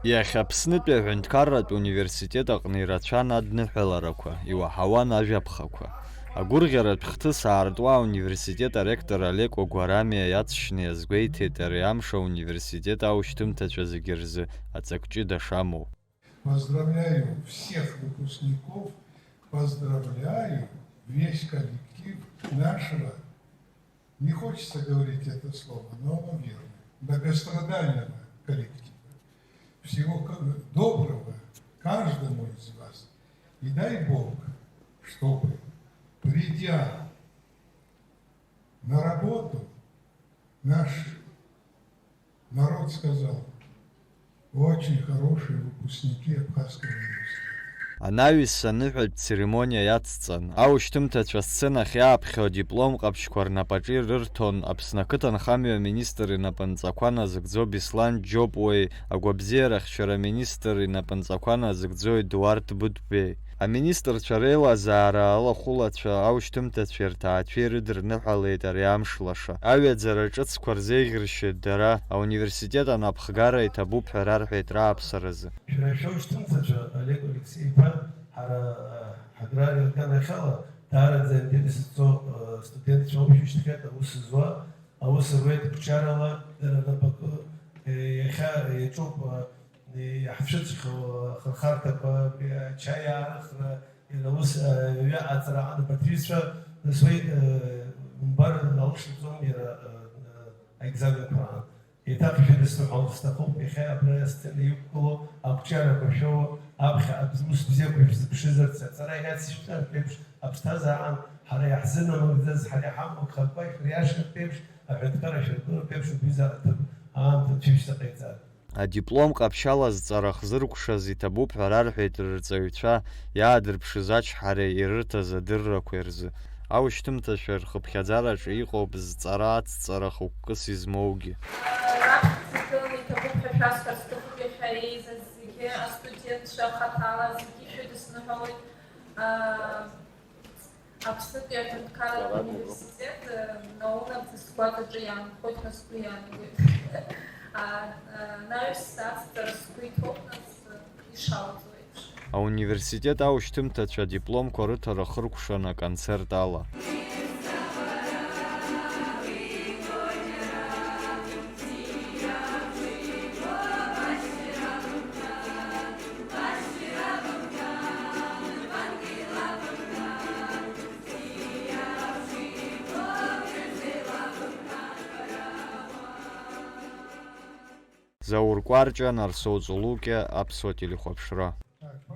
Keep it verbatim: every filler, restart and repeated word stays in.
Иахьа Аԥснытәи аҳәынҭқарратә университет аҟны ирацәан адныҳәаларақәа, иуаҳауан ажәаԥхақәа. Агәырӷьаратә хҭыс аартуа ауниверситет аректор Олеко Гәарамиа иаҵшьны иазгәеиҭеит ари амш ауниверситет аушьҭымҭацәа зегьы рзы аҵак ҷыда шамоу. Поздравляю всех выпускников, поздравляю весь коллектив нашего, не хочется говорить это слово, но оно верно, многострадального коллектива. Всего ка- доброго каждому из вас. И дай Бог, чтобы, придя на работу, наш народ сказал: «Очень хорошие выпускники Абхазского университета». Анаҩс аныҳәатә церемониа иацҵан, аушьҭымҭацәа асценахь иааԥхьо адиплом ҟаԥшьқәа рнапаҿы ирырҭон Аԥсны ақыҭанхамҩа аминистр инапынҵақәа назыгӡо Беслан Џьопуеи агәабзиарахьчара аминистр инапынҵақәа назыгӡо Едуард Быдбеи. Аминистрцәа реилазаара алахәылацәа аушьҭымҭацәеи рҭаацәеи ирыдырныҳәалеит ари амш лаша. Аҩаӡара ҿыцқәа рзеиӷьыршьеит дара, ауниверситет анапхгара иҭабуп ҳәа рарҳәеит рааԥсаразы. Шәара шәоушьҭымҭацәа, Олег Алексеи-иԥа, ҳара, а, ҳаграрриа рганахьала даараӡа аинтерес зҵоу, а, студентцәоуп, шәышьҭахьҟа аус зуа, аус руеит қәҿиарала, дара рнапаҿы, е, иахьа иаҿуп, а, иаҳцәыӡхьоу ахырхарҭақәа, абри ачаи аарыхра, иара ус, аҩы аҵара аҟны абарҭ рҩызцәа, нас уи, э, умбар алшаӡом иара, э, э, аекзаменқәа раан. Еиҭах ишәыдысныҳәалар сҭахуп, иахьа абра асцена иқәгылоу ақәҿиарақәа шәоуа, аԥхьа абз-, ус бзиақәа шәзыԥшызарц, аҵара иацшәҵартә еиԥш, аԥсҭазаараан ҳара иаҳзынамыгӡаз, ҳара иҳамоу агхақәа шәыриашартә еиԥш, аҳәынҭқарра шәыргылартә еиԥш убриазы аҭыԥ аамҭа цәышәҵа ҟаиҵар. Адиплом ҟаԥшьала зҵара хзыркәшаз иҭабуп ҳәа рарҳәеит рырҵаҩцәа, иаадырԥшыз ачҳареи ирырҭаз адыррақәеи рзы. Аушьҭымҭацәа рхыԥхьаӡараҿы иҟоуп зҵара аҭҵара хықәкыс измоугьы. Раԥхьаӡа иҭабуп ҳәа шәасҳәар сҭахуп иахьа еизаз зегьы, астудентцәа хаҭала зегьы шәыдысныҳәалоит. Аԥснытәи аҳәынҭқарратә университет, э, наунагӡа сгәаҵаҿы иаанхоит ҳәа сгәы иаанагоит. А, а, анаҩс ацҵара сгәы иҭоуп, нас, э, ишалҵуа еиԥш. Ауниверситет аушьҭымҭацәа адипломқәа рыҭара хыркәшан аконцерт ала. Заур Кәарҷиа, Нарсоу Ҵулукьа, Аԥсуа телехәаԥшра.